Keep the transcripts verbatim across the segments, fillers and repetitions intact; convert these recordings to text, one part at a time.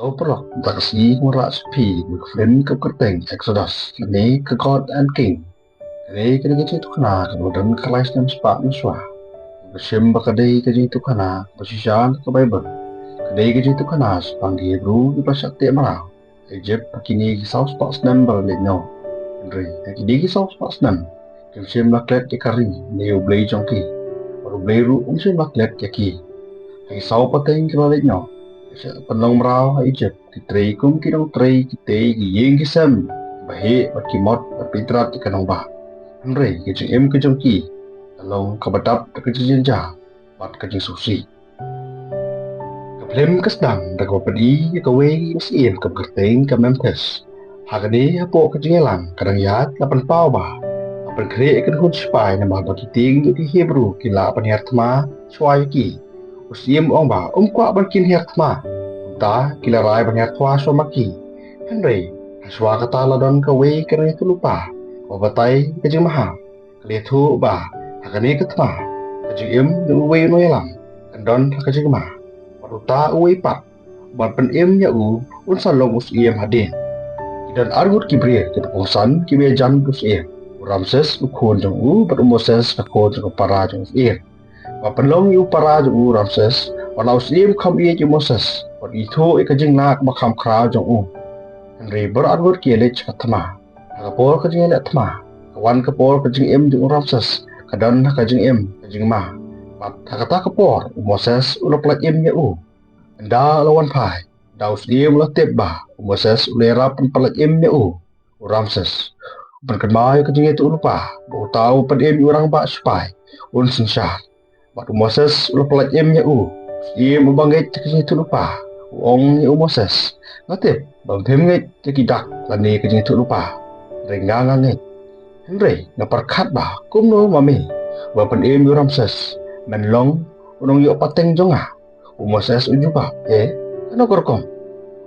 Ïa u paralok, da ka sngi nga wanrah sha phi ïa ka film kaba kyrteng Exodus, lane ka God and King. Kane ka dei ka jingïathuhkhana kaba la don khatlai snem spah mynshuwa. Ngi shim ba ka dei ka jingïathuhkhana kaba shisha na ka Baibl. Ka dei ka jingïathuhkhana shaphang ki Hebru kiba la shah teh mraw ha Ijipt ha kine ki saw spah snem ba la leit noh. Hynrei ha kine ki saw spah snem kim shym la klet ïa ka ri ne ïa U Blei jong ki, bad U Blei ruh um shym la klet ïa ki. Ha ki saw pateng kiba la leit noh, ki la shah pynlong mraw ha Ijipt, ki trei kum ki nongtrei, ki tei ki ïing ki sem, ki baheh bad ki mot bad pyntrat ïa ka nongbah. Hynrei ka jingim ka jong ki ka long kaba dap da ka jingjynjar bad ka jingsngewsih. Ka film ka sdang da kaba pyni ïa kawei ka syiem kaba kyrteng ka Memphis. Ha kane, hapoh ka jingïalang, ka dang ïaid la pynpaw ba la pynkhreh ïa ka dkhot shipai namar ba ki tieng jong ki Hebru ki lah ban hiar thma shuwa ïa ki. U syiem u ong ba um kwah ban kin hiar thma, kumta ki la rai ban hiar thma shuwa ma ki. Hynrei ha shuwa kata la don kawei ka nongïathuhlypa kaba batai ka jingmaham. Ka la ïathuh ba ha kane ka thma, ka jingim jong uwei u nongïalam kan don ha ka jingma, bad uta uwei pat uban pynim ïa u un sa long u syiem hadien. Ki don arngut ki briew kiba kongsan kiba ïajan bad u syiem: u Ramses u khun jong u, bad u Moses ka khun jong ka para jong u syiem. Ba pynlong ïa u para jong u Ramses, wat la u syiem u kham ïeit ïa u Moses bad u ïathuh ïa ka jinglah kaba kham khraw jong u. Hynrei baroh arngut ki ïaleit sha ka thma. Ha ka por ka jingïaleh thma, ka wan ka por ka jingim jong u Ramses ka don ha ka jingim ka jingma. Bad ha kata ka por u Moses u la pyllait im ïa u. Ynda u la wan phai, da u syiem u la tip ba u Moses u la ïarap ban pyllait im ïa u, u Ramses u pynkynmaw ïa ka jingïathuhlypa ba uta uba pynim ïa u rangbah shipai un synshar. Bad u Moses u la pyllait im ïa u. U syiem uba ngeit ha ka jingïathuhlypa u ong ïa u Moses: Nga tip ba phim ngeit ïa ki dak lane ka jingïathuhlypa, hynrei nga, nga ngeit. Hynrei nga pyrkhat ba kumno ma me, uba pynim ïa u Ramses, men long u nongïoh pateng jong nga? U Moses u jubab: E, kano ka rukom?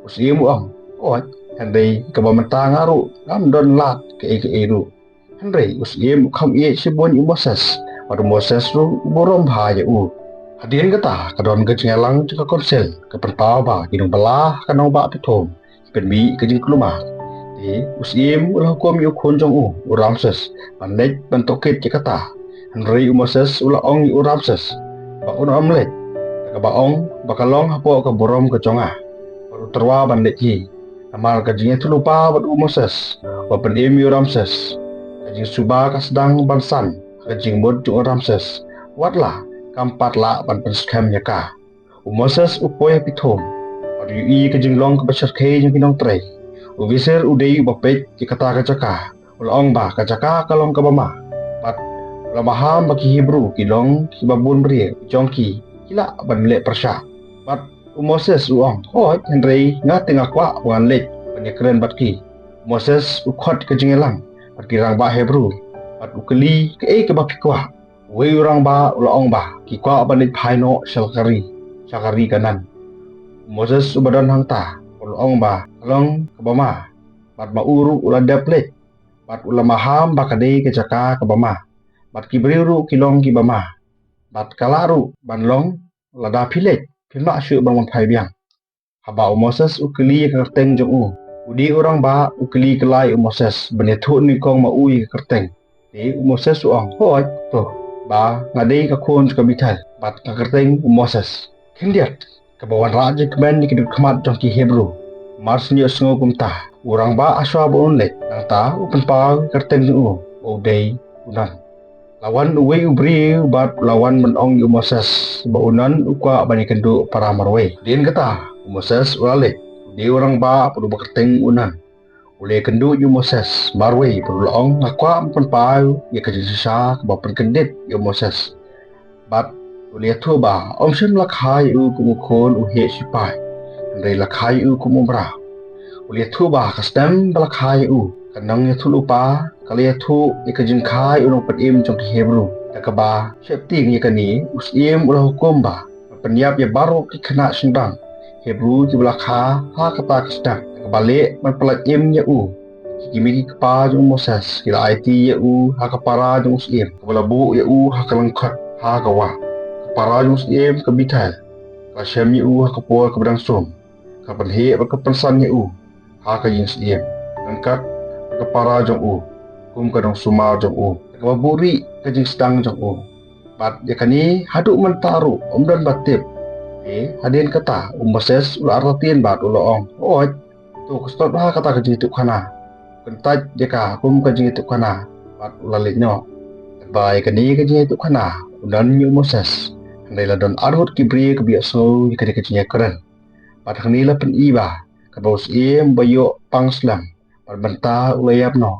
U syiem u ong: Hooid, hynrei kaba mynta nga ruh ngam don lad kaei kaei ruh. Hynrei u syiem u kham ïeit shibun ïa u Moses, bad u Moses ruh u burom bha ïa u. Hadien kata ka don ka jingïalang jong ka Council ka pynpaw ba ki nongbylla ha ka nongbah Pithom pynmih ka jingkulmar. Te u syiem u la hukum ïa u khun jong u, u Ramses, ban leit ban tohkit ïa kata. Hynrei u Moses u la ong ïa u Ramses ba un ym leit, da kaba ong ba ka long hapoh ka burom ka jong nga, bad u tyrwa ban leit hi. Namar ka jingïathuhlypa bad u Moses, uba pynim ïa u Ramses, ka jingsuba ka sdang ban san ha ka jingmut jong u Ramses, wat la kam pat lah ban pynskhem ïa ka. U Moses u poi ha Pithom, bad u ïohi ka jinglong kaba shyrkhei jong ki nongtrei. U Visir u dei uba peit ïa kata ka jaka, u la ong ba ka jaka ka long kaba ma. Bad u la maham ba ki Hebru ki long kiba bun briew, jong ki ki lah ban leh pyrshah. Bad u Moses u ong: Hooid, hynrei nga te nga kwah ban leit ban ïakren bad ki. U Moses u khot ïa ka jingïalang bad ki rangbah Hebru, bad u kylli: Kaei kaba phi kwah? Uwei u rangbah u la ong ba ki kwah ban leit phai noh sha ka ri, sha ka ri Kanaan. U Moses uba don hangta u la ong ba ka long kaba ma, bad ma u ruh u la dep leit, bad u la maham ba ka dei ka jaka kaba ma, bad ki briew ruh ki long kiba ma, bad ka lah ruh ban long lada phi leit phim lah shuh ban wan phai biang. Haba u Moses u kylli ïa ka kyrteng jong u, u dei u rangbah u kylli kylla ïa u Moses ban ïathuh nyngkong ma u ïa ka kyrteng. Te u Moses u ong: Hooid, to ba nga dei ka khun jong ka Bethel, bad nga kyrteng u Moses. Khyndiat, kaba wanrah jingkmen ïa ki dud khmat jong ki Hebru. Mar shu ïohsngew kumta, u rangbah ha shuwa ba un leit, nangta u pynpaw ïa ka kyrteng jong u ba u dei u Nun. La wan uwei u briew bad u la wan ban ong ïa u Moses ba u Nun u kwah ban ïakynduh para marwei. Hadien kata u Moses u la leit, u dei u rangbah bad uba kyrteng u Nun. U la ïakynduh ïa u Moses marwei bad u la ong: Nga kwah ban pynpaw ïa ka jingshisha kaba pynkyndit ïa u Moses. Bad u la ïathuh ba um shym la kha ïa u kum u khun u heh shipai, hynrei la kha ïa u kum u mraw. U la ïathuh ba ka snem ba la kha ïa u, ka nongïathuhlypa ka la ïathuh ïa ka jingkha ïa u nongpynim jong ki Hebru. Da kaba sheptieng ïa kane, u syiem u la hukum ba pynïap ïa baroh ki khynnah shynrang Hebru kiba la kha ha kata ka snem, da kaba leh ban pyllait im ïa u. Ki kmie ki kpa jong u Moses ki la aiti ïa u ha ka para jong u syiem, kaba la buh ïa u ha ka lyngkot ha ka wah. Ka para jong u syiem ka Bethel ka la shem ïa u ha ka por kaba dang sum. ka pynheh bad ka pynsan ïa u ha ka jingsiem, ryngkat ka para jong u, kum ka dongsumar jong u, kaba buhrieh ka jingsdang jong u. Bad ïa kane haduh mynta ruh ym don ba tip. Te hadien kata u Moses u la artatien bad u la ong, hooid, to ka sdot ha kata ka jingïathuhkhana, kyntait ïa ka kum ka jingïathuhkhana. Bad u la leit noh. Katba ïa kane ka jingïathuhkhana u don ïa u Moses, hynrei la don arngut ki briew kiba ïohsngew ïa kane ka jingïakren. Bad hangne la pyni ba katba u syiem ba ïoh pang slem, bad mynta u la ïap noh.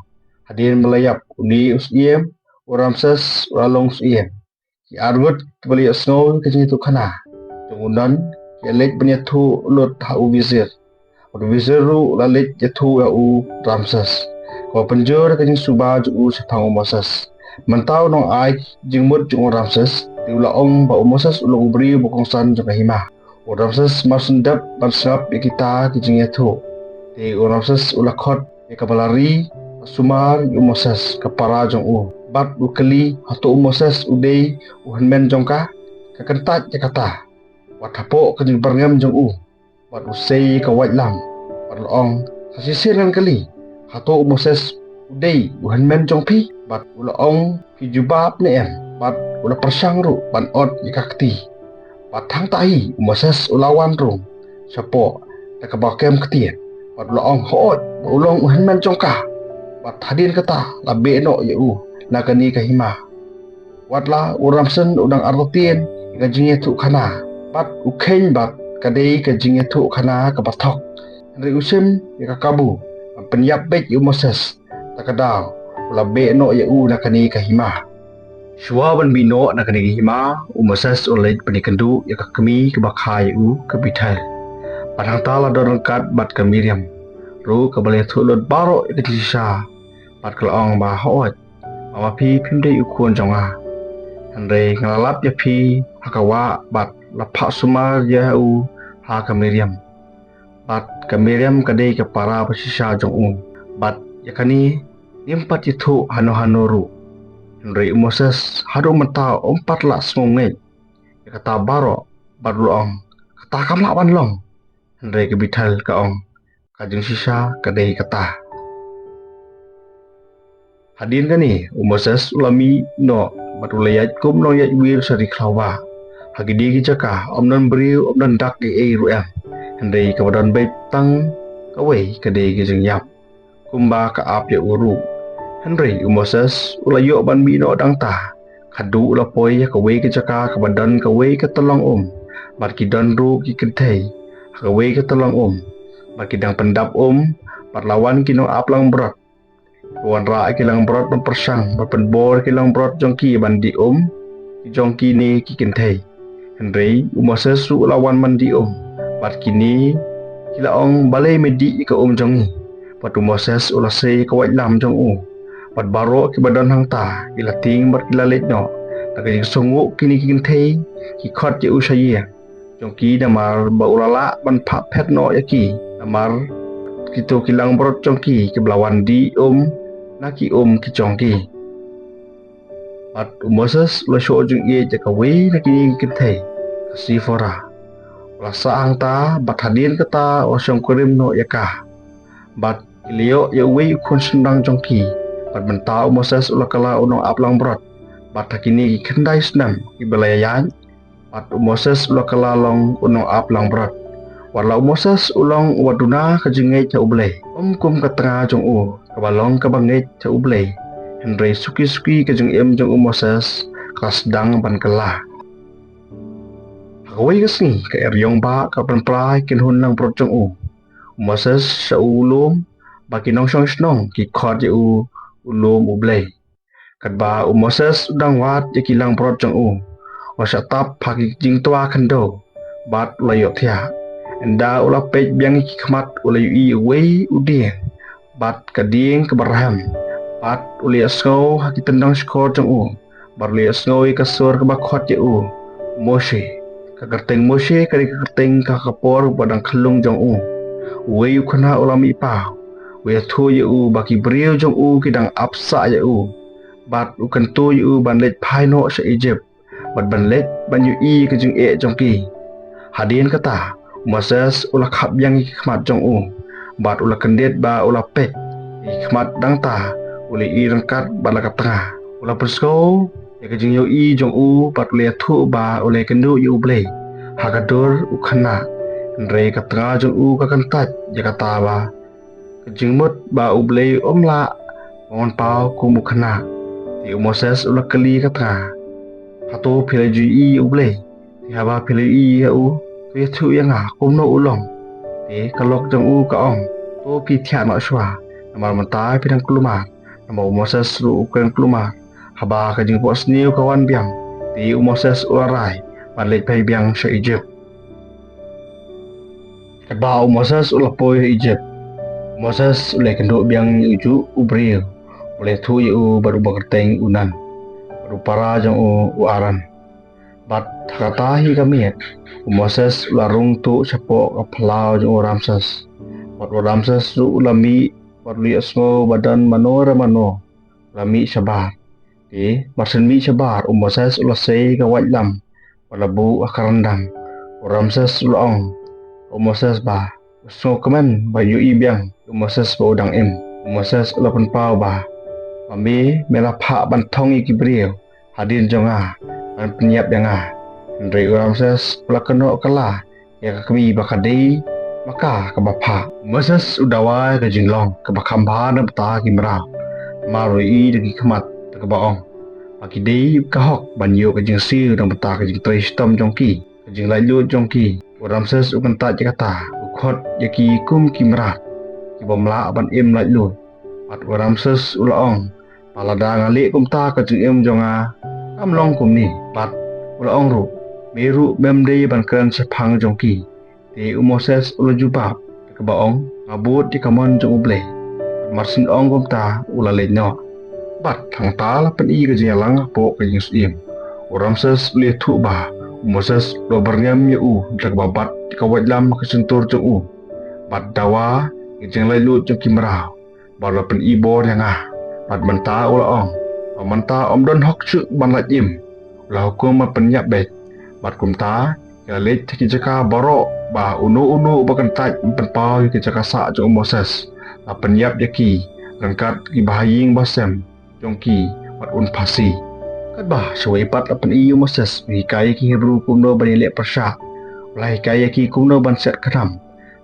Hadien ba la ïap une u syiem, u Ramses u la long syiem. Ki arngut kiba la ïohsngew ïa ka jingïathuhkhana jong u Nun ki la leit ban ïathuh lut ha u Wizir. Bad u Wizir ruh u la leit ïathuh ïa u Ramses, kaba pynjur ïa ka jingsuba jong u shaphang u Moses. Mynta u nongai jingmut jong u Ramses, te u la ong ba u Moses u long u briew ba kongsan jong ka hima. U Ramses mar shu dep ban sngap ïa kita ki jingïathuh, te u Ramses u la khot ïa kaba la ri, la sumar ïa u Moses ka para jong u. Bad u kylli, hato u Moses u dei u hynmen jong ka? Ka kyntait ïa kata. Wat hapoh ka jingbyrngem jong u, bad u sei ïa ka waitlam, bad u la ong, sa shisien ngan kylli, hato u Moses u dei u hynmen jong phi? Bad u la ong, phi jubab ne em? Bad u la pyrshang ruh ban ot ïa ka kti. Bad hangta hi u Moses u la wan rung shapoh da kaba kem ktien, bad u la ong, hooid, ba u long u hynmen jong ka. Bad hadien kata la beh noh ïa u na kane ka hima. Watla u Ramses u dang artatien ïa ka jingïathuhkhana, bad u kheiñ ba ka dei ka jingïathuhkhana kaba thok, hynrei u shim ïa ka kabu ban pynïap beit ïa u Moses. Ta ka daw u la beh noh ïa u na kane ka hima. Shuwa ban mih noh na kane ka hima, u Moses u la leit ban ïakynduh ïa ka kmie kaba kha ïa u, ka Bethel. Bad hangta la don ryngkat bad ka Miriam ruh, kaba la ïathuh lut baroh ïa ka jingshisha. Bad ka la ong ba, hooid, ma ma phi phim dei u khun jong nga, hynrei nga la lap ïa phi ha ka wah. Bad la phah sumar ïa u ha ka Miriam. Bad ka Miriam ka dei ka para bashisha jong u. Bad ïa kane ngim pat ïathuh hano hano ruh. Hynrei u Moses haduh mynta um pat lah sngewngeit ïa kata baroh, bad u la ong, kata kam lah ban long. Hynrei ka Bethel ka ong, ka jingshisha ka dei kata. Hadien kane u Moses u la mih noh, bad u la ïaid kum u nongïaidwir sha ri khlaw bah. Ha kine ki jaka ym don briew, ym don dak ei ei ruh em, hynrei kaba don beit tang kawei ka dei ka jingïap, kumba ka ap ïa u ruh. Hynrei u Moses u la ïoh ban mih noh dang ta, khatduh u la poi ha kawei ka jaka kaba don kawei ka tyllong um, bad ki don ruh ki kynthei ha kawei ka tyllong um, bad ki dang pyndap um. Bad la wan ki nongap langbrot, ki wanrah ïa ki langbrot ban pyrshang, bad pynbor ïa ki langbrot jong ki ban dih um, ki jong ki ne ki kynthei. Hynrei u Moses ruh u la wan ban dih um, bad kine ki la ong, balei me dih ïa ka um jong ngi? Bad u Moses u la sei ïa ka waitlam jong u. Bad baroh kiba don hangta ki la tieng bad ki la leit noh. Da ka jingsngew kine ki kynthei ki khot ïa u sha ïing jong ki, namar ba u la lah ban phah phet noh ïa ki namar kito ki langbrot jong ki kiba la wan dih um na ki um ki jong ki. Bad u Moses u la shoh jingïeit ïa kawei na kine ki kynthei, ka Sipora. U la sah hangta, bad hadien kata u la shongkurim noh ïa ka. Bad ki la ïoh ïa uwei u khun shynrang jong ki. Bad mynta u Moses u la kylla u nongap langbrot bad ha kine ki khyndai snem kiba la ïaid, bad u Moses u la kylla long u nongap langbrot. Watla u Moses u long uba duna ka jingngeit ha U Blei, ym kum ka tnga jong u kaba long kaba ngeit ha U Blei, hynrei suki suki ka jingim jong u Moses ka la sdang ban kylla. Ha kawei ka sngi ka eriong bah ka pynpra ïa ki kynhun langbrot jong u. U Moses sha u lum, bad ki nongshong shnong ki khot ïa u, u lum U Blei. Katba u Moses u dang wad ïa ki langbrot jong u, u la shah tap ha ki jingtwa khyndew, bad u la ïohthiah. Ynda u la peit biang ïa ki khmat, u la ïohi uwei u dieng, bad ka dieng kaba rhem. Bad u la ïohsngew ha ki tyndong shkor jong u, bad u la ïohsngew ïa ka sur kaba khot ïa u, Moshe. Ka kyrteng Moshe ka dei ka kyrteng ka ha ka por ba dang khyllung jong u. Uwei u khynnah u la mihpaw u ïathuh ïa u ba ki briew jong u ki dang ap sah ïa u, bad u kyntu ïa u ban leit phai noh sha Ijipt, bad ban leit ban ïohi ïa ka jingeh jong ki. Hadien kata U Moses u la khap biang ïa ki khmat jong u, bad u la kyndit ba u la peit ïa ki khmat dangta, u la ïohi ryngkat bad la ka tnga. U la pynsngew ïa ka jingïohi jong u bad u la ïathuh ba u la ïakynduh ïa U Blei ha ka dur u khynnah. Hynrei ka tnga jong u ka kyntait ïa kata ba ka jingmut ba U Blei um lah ban pynpaw kum u khynnah. Te u Moses u la kylli ka tnga, "Hato phi la ju ïohi ïa U Blei? Te haba phi la ïohi ïa u, to ïathuh ïa nga kumno u long." Te ka lok jong u ka ong, "To phi thiah noh shuwa, namar mynta phi dang kulmar." Namar u Moses ruh u kren kulmar haba ka jingphohsniew ka wan biang. Te u Moses u la rai ban leit phai biang sha Ijipt. Katba u Moses u la poi ha Ijipt, u Moses u la ïakynduh biang ïa ujuh u briew, u la ïathuh ïa u bad uba kyrteng u Nun, bad u para jong u u Aaron. Bad ha kata hi ka miet u Moses u la rung tuh shapoh ka phyllaw jong u Ramses. Bad u Ramses ruh u la mih, bad u la ïohsngew ba don mano re mano u la mih shabar. Te mar shen mih shabar, u Moses u la sei ka waitlam bad la buh ha ka ryndang. U Ramses u la ong ha u Moses ba u sngewkmen ban ïohi biang ïa u Moses ba u dang im. U Moses u la pynpaw ba, "Ma me, me la phah ban thong ïa ki briew hadien jong nga ban pynïap ïa nga." Hynrei u Ramses u la kynnoh kylla ïa ka kmie ba ka dei ma ka kaba phah. U Moses u dawa ïa ka jinglong kaba kham bha na bynta ki mraw, namar u ïohi da ki khmat da kaba ong ba ki dei ka hok ban ïoh ka jingsiew na bynta ka jingtrei shitom jong ki, ka jinglaitluid jong ki. U Ramses u kyntait ïa kata, u khot ïa ki kum ki mrad ki bym lah ban im laitluid. Bad u Ramses u la ong ba lada nga leh kumta, ka jingim jong nga kam long kumne. Bad u la ong ruh, "Me ruh mem dei ban kren shaphang jong ki." Te u Moses u la jubab da kaba ong, "Nga bud ïa ka mon jong U Blei." Bad mar shen ong kumta u la leit noh. Bad hangta la pyni ka jingïalang hapoh ka jingsyiem. U Ramses u la ïathuh ba u Moses u la byrngem ïa u da kaba bat ïa ka waitlam ha ka shyntur jong u, bad dawa ïa ka jinglaitluid jong ki mraw. Bad u la pyni bor ïa nga. Bad mynta u la ong ba mynta ym don hok shuh ban lait im. U la hukum ban pynïap beit. Bad kumta ki la leit ha ki jaka baroh ba uno uno uba kyntait ban pynpaw ïa ka jaka sah jong u Moses, la pynïap ïa ki ryngkat kiba ha ïing ba sem jong ki, bad un phasi. Katba shawei pat la pyni ïa u Moses, u hikai ïa ki Hebru kumno ban ïaleh pyrshah. U la hikai ïa ki kumno ban set khnam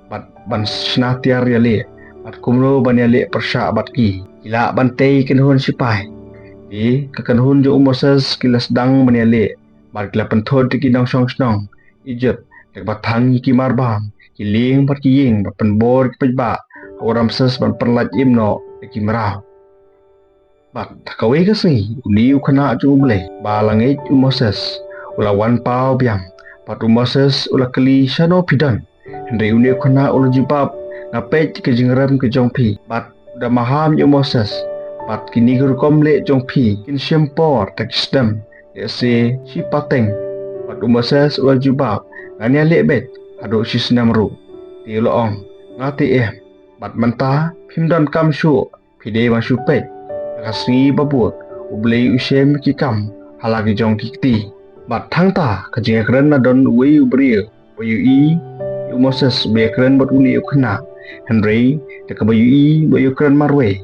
bad ban shna tiar ïaleh, bad kumno ban ïaleh pyrshah bad ki. Ki lah ban tei kynhun shipai. Te ka kynhun jong u Moses ki la sdang ban ïaleh, bad ki la pynthut ïa ki nongshong shnong Ijipt da kaba thang ïa ki marbam, ki lieng bad ki ïing, bad pynbor ïa ki paidbah ha u Ramses ban pynlait im noh ïa ki mraw. Bad ha kawei ka sngi une u khynnah jong U Blei ba la ngeit u Moses u la wan paw biang. Bad u Moses u la kylli, "Shano phi don?" Hynrei une u khynnah u la jubab, "Nga peit ka jingrem ka jong phi, bad da maham ïa u Moses, bad kine ki rukom leh jong phi kin shim por da ki snem, lehse shi pateng." Bad u Moses u la jubab, "Ngan ïaleh beit haduh shi snem ruh." Te u la ong, "Nga te em, bad mynta phim donkam shuh, phi dei ban shu peit. Ha ka sngi ba bud U Blei u shem ki kam ha la ki jong ki kti." Bad hangta ka jingïakren, la don uwei u briew ba ïohi ïa u Moses ba ïakren bad une u khynnah, hynrei da kaba ïohi ba ïakren marwei,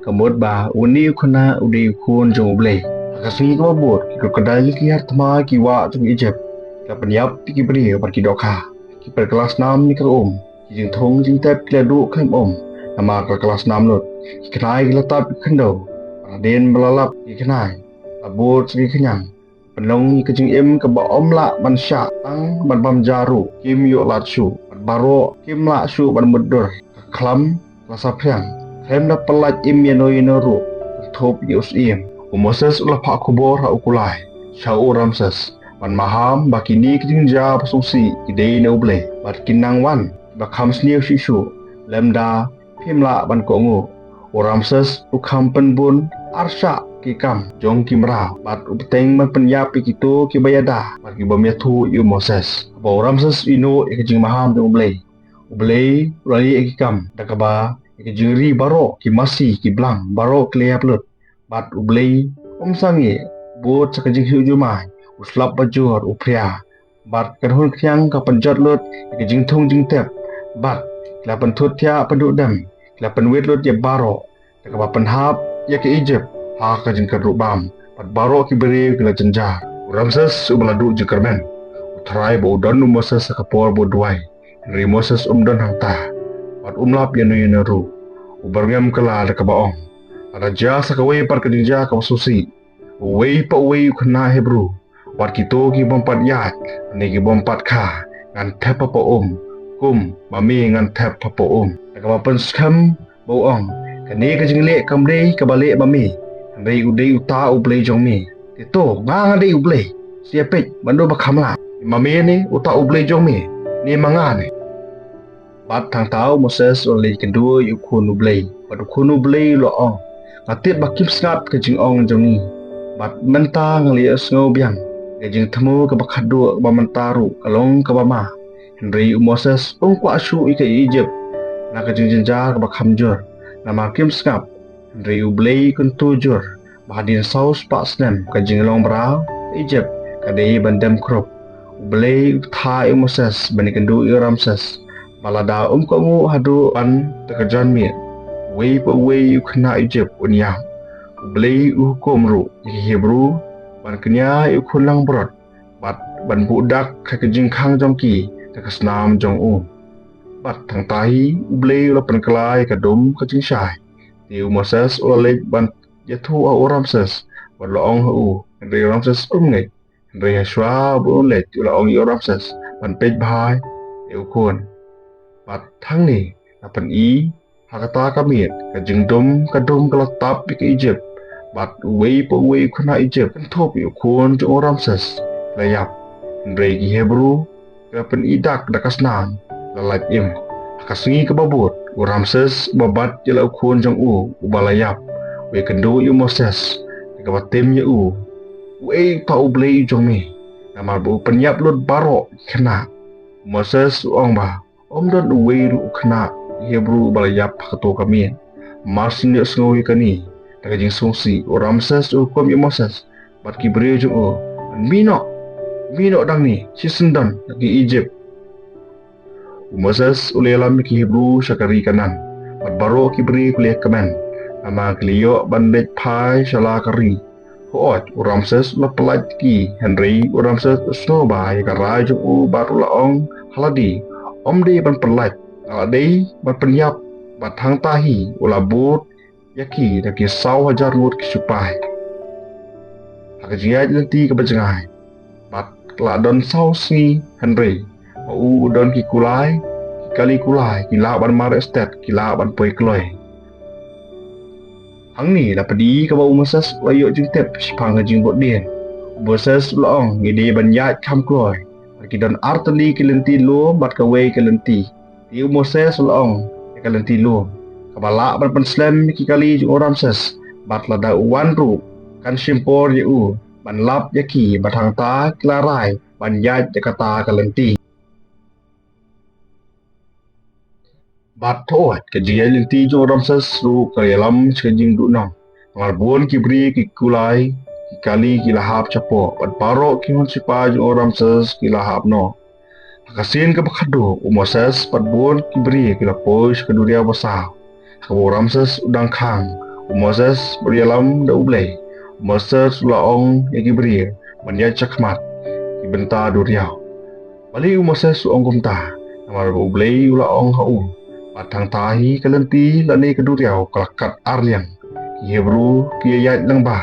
ka mut ba une u khynnah u dei u khun jong U Blei. Ha ka sngi kaba bud ki krokodil ki har thma ki wah jong Ijipt ki la pynïap ïa ki briew bad ki dohkha. Ki pyrkhat la snam ïa ka um, ki jingthung jingtep ki la duh khlem um, namar ka la snam lut. Ki khnai ki la tap ïa ki khyndew, bad hadien ba la lap ïa ki khnai, la bud sa ki khñiang, pynlong ïa ka jingim kaba ym lah ban shah, tang ban bam ja ruh kim ïoh lad shuh, bad baroh kim lah shuh ban mutdur. Ka khlam ka la saphriang, khlem da pynlait im ïano ïano ruh, kynthup ïa u syiem. U Moses u la phah khubor ha u kulai sha u Ramses ban maham ba kine ki jingjia ba sngewsih ki dei na U Blei, bad kin nang wan kiba kham sniew shuh shuh, lymda phim lah ban kohnguh. U Ramses u kham pynbun arshah ki kam jong ki mraw, bad u bteng ban pynïap ïa kito kiba ïada bad ki bym ïathuh ïa u Moses. Haba u Ramses u ïehnoh ïa ka jingmaham jong U Blei, U Blei u la leh ïa ki kam da kaba ïa ki jingri baroh, ki masi, ki blang baroh ki la ïap lut. Bad U Blei um sangeh, bud sa ka jingkhih jumai, u slap bajur, u phria, Bad ka hun khñiang ka pynjot lut ïa ka jingthung jingtep, bad ki la pynthut thiah pynduh dem, ki la pynwit lut ïa baroh, da kaba pynhap ïa ka Ijipt ha ka jingkyrduh bam, bad baroh ki briew ki la jynjar. U Ramses uba la duh jingkyrmen, u tharai ba u don u Moses ha ka por ba u duwai, hynrei u Moses um don hangta, bad um lap ïano ïano ruh. U byrngem kylla da kaba ong, lada jia sa kawei pat ka jingjia kaba sngewsih, uwei pa uwei u khynnah Hebru, wat kito ki bym pat ïaid, ne ki bym pat kha, ngan thep hapoh um, kum ma me ngan thep hapoh um. Da kaba pynskhem ba u ong, kane ka jingleh kam dei kaba leh ma me, hynrei u dei uta U Blei jong me. Te to, nga nga dei U Blei, sa ïa peit mano ba kham lah, ma me ne uta U Blei jong me, ne ma nga ne. Bad hangta u Moses u la leit kynduh ïa u khun U Blei, bad u khun U Blei u la ong, nga tip ba kim sngap ka jingong jong ngi, bad mynta nga la ïohsngew biang ka jingthmu kaba khatduh kaba mynta ruh ka long kaba ma. Hynrei u Moses um kwah shuh ïa ka Ijipt na ka jingjynjar kaba kham jur, namar kim sngap. Hynrei U Blei u kyntu jur ba hadien saw spah snem ka jinglong bra Ijipt ka dei ban dem khrup. U Blei u bthah ïa u Moses ban ïakynduh ïa u Ramses, ba lada um kohnguh haduh ban da ka janmiet, uwei pa uwei u khynnah Ijipt un ïap. U Blei u hukum ruh ïa ki Hebru ban kñia ïa u khun langbrot, bad ban buh dak ha ka jingkhang jong ki da ka snam jong u. Bad hangta hi U Blei u la pynkylla ïa ka dum ka jingshai. Te u Moses u la leit ban ïathuh ha u Ramses, bad u la ong ha u, hynrei u Ramses um ngeit. Hynrei ha shuwa ba un leit u la ong ïa u Ramses ban peit bha ïa u khun. Bad hangne la pyni ha kata ka miet ka jingdum ka dum ka la tap ïa ka Ijipt, bad uwei pa uwei u khynnah Ijipt kynthup ïa u khun jong u Ramses ki la ïap. Hynrei ki Hebru ki la pyni dak da ka snam, la lait im. Ha ka sngi kaba bud u Ramses uba bat ïa la u khun jong u uba la ïap, u ïakynduh ïa u Moses da kaba tim ïa u, uei uta U Blei u jong me, namar ba u pynïap lut baroh ki khynnah. U Moses u ong ba um don uwei ruh u khynnah Hebru uba la ïap ha kato ka miet. Mar shu ïohsngew ïa kane da ka jingsngewsih, u Ramses u hukum ïa u Moses bad ki briew jong u, mih noh, mih noh dang ne, shisyndon na ki Ijipt. U Moses u la ïalam ïa ki Hebru sha ka ri Kanaan, bad baroh ki briew ki la ïakmen, namar ki la ïoh ban leit phai sha la ka ri. Hooid, u Ramses u la pyllait ki, hynrei u Ramses u sngewbha ïa ka rai jong u bad u la ong ha lade, ym dei ban pyllait, nga la dei ban pynïap. Bad hangta hi u la bud ïa ki da ki saw hajar ngut ki sipai ha ka jingïaid lynti kaba jngai. Bad la don saw sngi, hynrei ma u u don ki kulai, ki kali kulai ki lah ban mareh stet, ki lah ban poi kloi. Hangne la pdiang kaba u Moses u la ïoh jingtip shaphang ka jingbud dien. U Moses u la ong, ngi dei ban ïaid kham kloi. Bad ki don artylli ki lynti lum bad kawei ka lynti. Te u Moses u la ong ïa ka lynti lum, kaba lah ban pynslem ïa ki kali jong u Ramses, bad lada u wan ruh kan shim por ïa u ban lap ïa ki, bad hangta ki la rai ban ïaid ïa kata ka lynti. Bad hooid, ka jingïaid lynti jong u Ramses ruh ka ïalam sha ka jingduhnong. Namar bun ki briew, ki kulai, ki kali ki la hap shapoh, bad baroh ki hun sipai jong u Ramses ki la hap noh. Ha ka sien kaba khatduh, u Moses bad bun ki briew ki la poi sha ka duriaw basaw, ha kaba u Ramses u dang khang. U Moses bad u ïalam da U Blei. U Moses u la ong ïa ki briew ban ïaid shakhmat ki bynta duriaw. Balei u Moses u ong kumta? Namar ba U Blei u la ong ha u, bad hangta hi ka lynti lane ka duriaw ka la kat ar liang. Ki Hebru ki ïaid lyngba,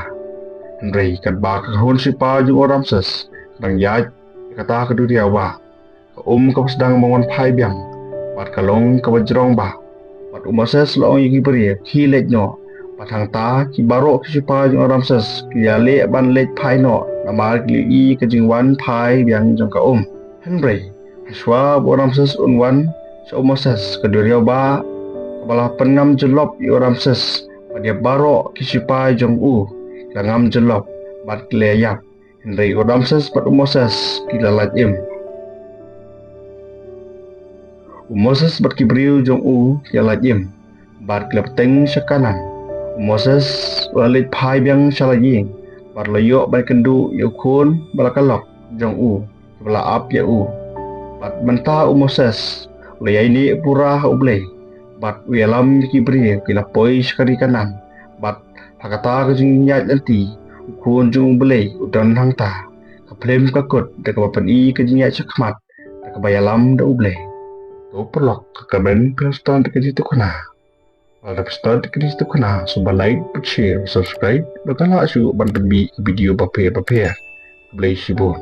hynrei katba ka hun sipai jong u Ramses ka dang ïaid ïa kata ka duriaw ba ka um kaba sdang ban wan phai biang, bad ka long kaba jrong ba. Bad u Moses u la ong ïa ki briew, khie leit noh. Bad hangta ki baroh ki sipai jong u Ramses ki la leh ban leit phai noh, namar ki la ïohi ka jingwan phai biang jong ka um. Hynrei ha shuwa ba u Ramses un wan sha u Moses, ka duriaw ba kaba la pynngam jyllop ïa u Ramses bad ïa baroh ki sipai jong u ki la ngam jyllop bad ki la ïap. Hynrei u Ramses bad u Moses ki la lait im. U Moses bad ki briew jong u ki la lait im, bad ki la bteng sha Kanaan. U Moses u la leit phai biang sha la ïing, bad u la ïoh ban kynduh ïa u khun ba la ka lok jong u. ba la ap ïa u. Bad mynta u Moses u la ïaineh pura ha U Blei, bad u ïalam ïa ki briew ki la poi sha ka ri Kanaan. Bad ha kata ka jingïaid lynti, u Khun jong U Blei u don hangta. Ka phlim ka kut da kaba pyni ka jingïaid shakhmat da kaba ïalam da U Blei. To paralok, ka kyrmen phi la sdang da ka jingïathuhkhana. Lada phi sdang da ka jingïathuhkhana, sngewbha like, share, subscribe, bad kynmaw shuh ban pynmih video bapher bapher. Khublei shibun.